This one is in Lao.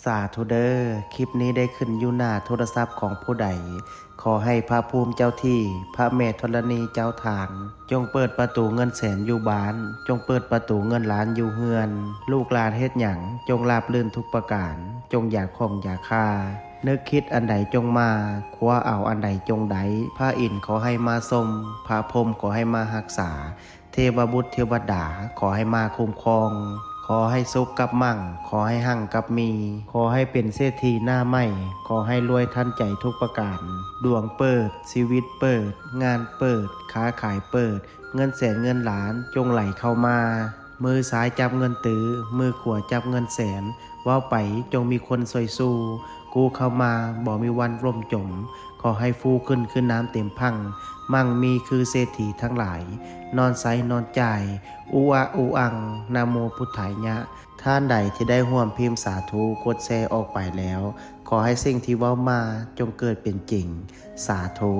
ສາທຸເດີ ຄລິບນີ້ໄດ້ຂຶ້ນຢູ່ໜ້າໂທລະສັບຂອງຜູ້ໃດ ຂໍໃຫ້ພະພູມເຈົ້າທີ່ ພະແມ່ທໍລະນີເຈົ້າທານ ຈົ່ງເປີດປະຕູເງິນແສນຢູ່ບ້ານ ຈົ່ງເປີດປະຕູເງິນລ້ານຢູ່ເຮືອນ ລູກຫຼານເຮັດຫຍັງ ຈົ່ງລາບລື່ນທຸກປະການ ຈົ່ງຢ່າຂ້ອງຢ່າຄາ ນຶກຄິດອັນໃດຈົ່ງມາ ຄວ້າເອົາອັນໃດຈົ່ງໄດ້ ພະອິນຂໍໃຫ້ມາຊົມ ພະພົມຂໍໃຫ້ມາຮັກສາ ເທວະບຸດເທວະດາ ຂໍໃຫ້ມາຄຸ້ມຄອງ ຂໍໃຫ້ສຸກກັບມັ່ງ ຂໍໃຫ້ຮັ່ງກັບມີ ຂໍໃຫ້ເປັນເສດຖີໜ້າໃໝ່ ຂໍໃຫ້ລວຍທັນໃຈທຸກປະການ ດວງເປີດ ຊີວິດເປີດ ງານເປີດ ຄ້າຂາຍເປີດ ເງິນແສນເງິນລ້ານ ຈົ່ງໄຫຼເຂົ້າມາ ມືຊ້າຍຈັບເງິນຕື້ ມືຂວາຈັບເງິນແສນ ເວົ້າໄປຈົ່ງມີຄົນຊ່ວຍສູ້ ກູ້ເຂົ້າມາບໍ່ມີວັນລົ້ມຈົມ ຂໍໃຫ້ຟູຂຶ້ນຄືນ້ຳເຕັມພັ່ງ ມັ່ງມີຄືເສດຖີທັງຫຼາຍ ນອນໃຊ້ນອນຈ່າຍ ອຸອະອຸອັງ ນະໂມພຸດທາຍະ ທ່ານໃດທີ່ໄດ້ຮ່ວມພິມສາທຸ ກົດແຊອອກໄປແລ້ວ ຂໍໃຫ້ສິ່ງທີ່ເວົ້າມາຈົ່ງເກີດເປັນຈິງ ສາທຸ.